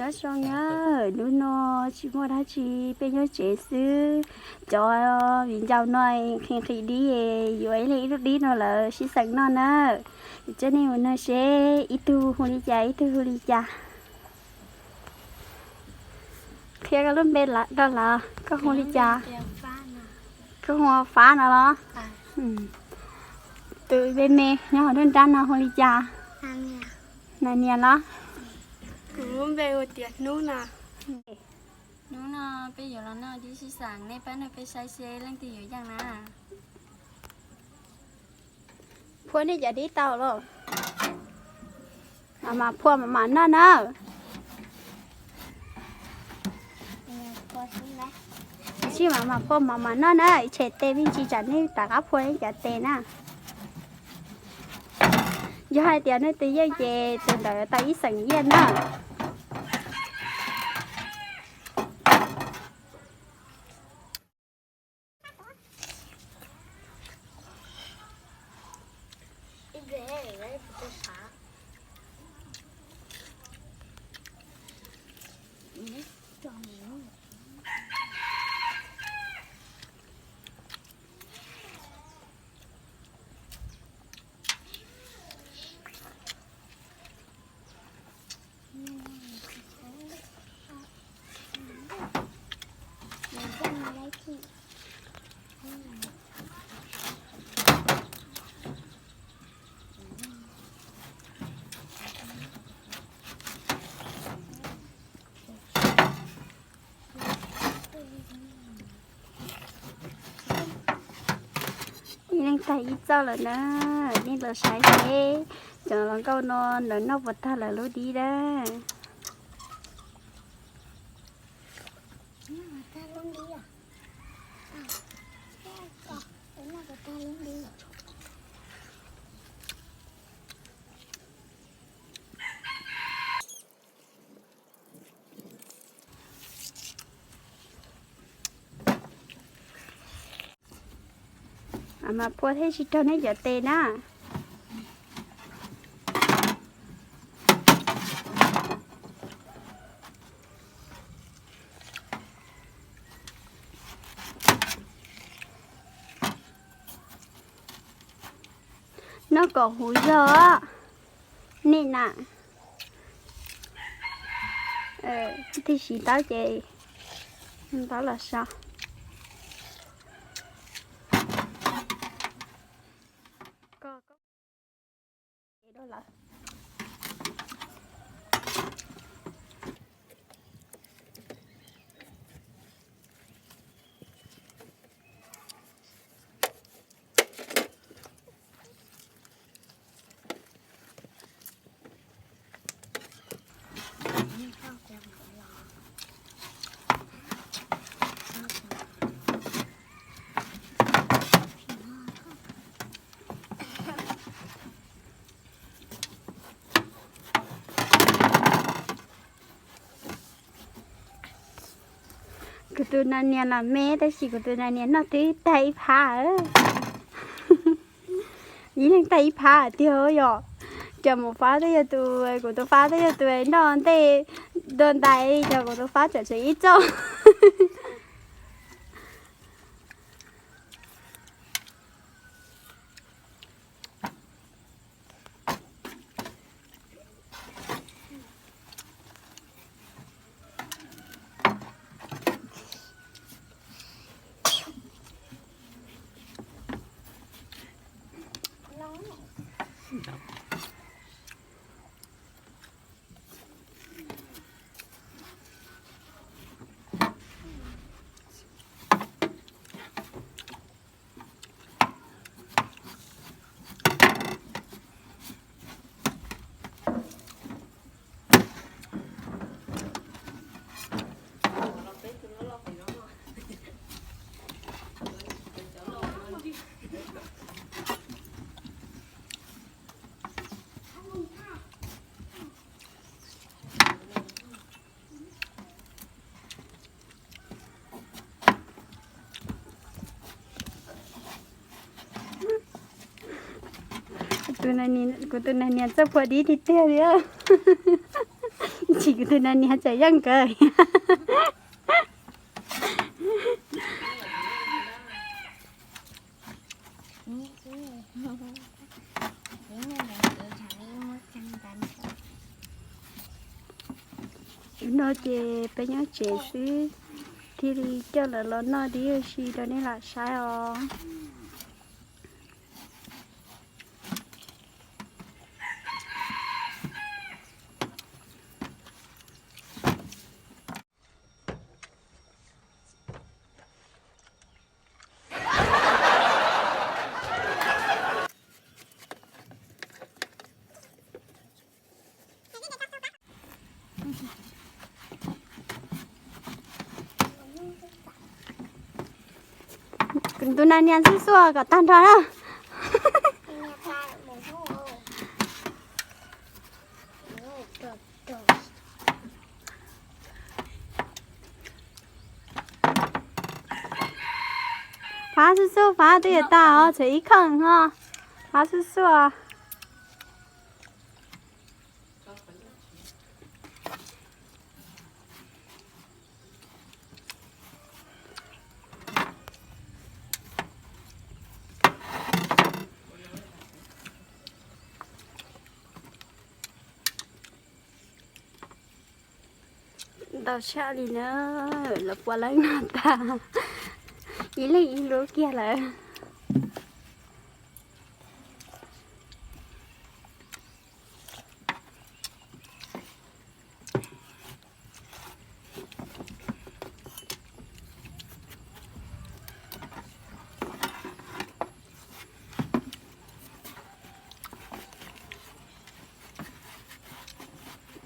Nyob zoo na, hnub no tsis muaj dab tsi, peb nyob tsev xwb. Cov viv ncaus no nqhis nqhis dib, yuav ib leeg ib lub dib no lawv sib xeem noj na. Coj nej mus noj seb ib tug hu li cas ib tug hu li cas. Qhia koj lub npe rau lawv, koj hu li cas? Koj hu Fab no los? Tus me me nyob hauv nruab nrab no hu li cas? Nas Nias los? Kuv lub npe hu tias Hnub no. Hnub no peb yuav los noj dib sib xeem, nej pab nrog peb saib seb leej twg yuav yeej na. Phua nej cov dib tau los? Mam mam phua mam mam noj na. Tab sis mam mam phua mam mam noj na, tshem tes me ntsis tsam nej rov qab phua nej cov tes na. Yog hais tias nej tus yeej ces tus ntawd tau ib xeem yiaj na. Ib leeg tag ib txoj lawm na, nej los saib seb cov hluas nkauj no lawv noj puas tag lawv lub dib na. Mas phua thiaj tsis raug nej cov tes na. Noj kom huv zog nej na. Twb siv taub ces taub los so. Kuv tus nas nias los me tab sis kuv tus nas nias noj twb tag ib phab. Ib leeg tag ib phab tiag yom. Cov mus fab twb yog tus, kuv tus fab twb yog tus noj ntej dua ntais, cov kuv tus fab tseem tshuav ib txoj. Kuv tus nas nias txawj phua dib tiag tiag li. Tsis Tus no niag txawm yeej nkawd. No ces peb nyob tsev xwb, thiaj li coj lawv los noj dib ua si rau nej lam saib os. Tus no nias xuj xuaj kom tag nrho na. Fab xuj xuaj, fab twb yuav tag os, tshuav ib khoom ho. Fab xuj xuaj. Ntau tshaj li na, lawv puav leej noj tag, ib leeg ib lub kiag lawm.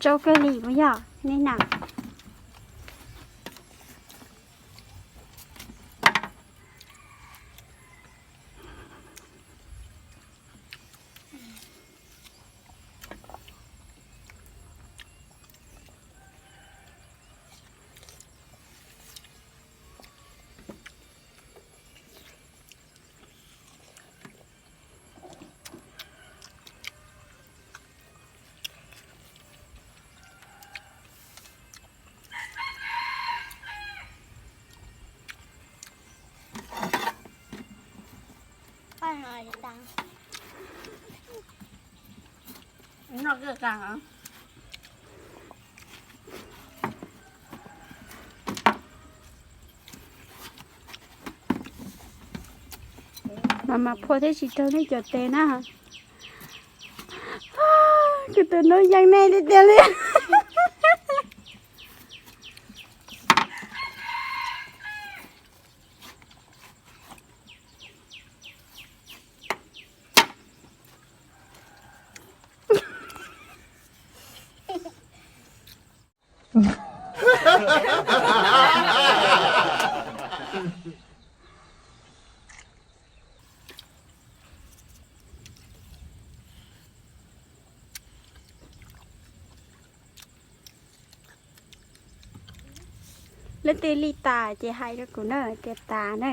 Tsau kawg li puas yog nej na? Mas mas phua thiab tsis raug nej cov tes na. Kuv tus nub yeej nej tiag tiag li. Leej twg li tas ces hais rau kuv na, tias tas na.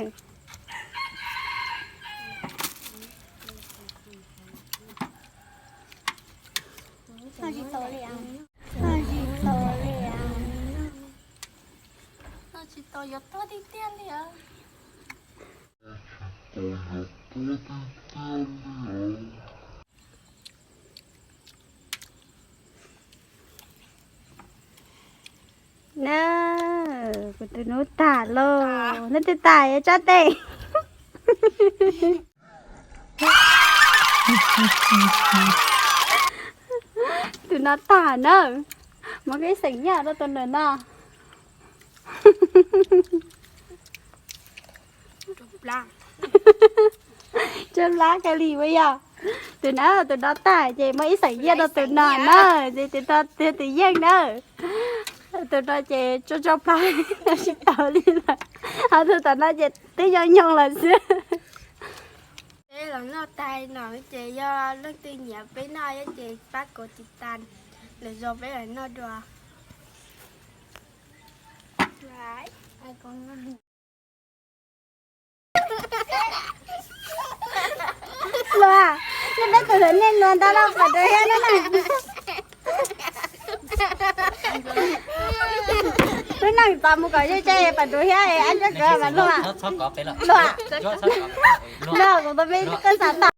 Noj tsis tau li, noj tsis tau, yuav tuag tiag tiag li os. Na, kuv tus nub tas lauj, leej twg tas yuav tso tes. Tus no tas na, muab ib xeem nyiaj rau tus nus no. Tsw plab kawg li ua yog. Tus no, tus no tas ces muab ib xeem nyiaj rau tus no na, ces tus no tus yeej na. Tus no ces tsw tsw plab tsis tau li lawm. Ho tus tom no ces twb yog nyoog lawm xwb. Peb los noj tag no ces yog leej twg nyiam peb noj ces pab kom tiv tas lwm zaus peb los noj dua. Luag, nej peb tus hlub nej luag ntau lauj, pom dua thiab na. Txav mus kom yeej tse pas duv thiab es ab ntsuab kawv mas luag. Luag. No kuv tus me koj xav tau.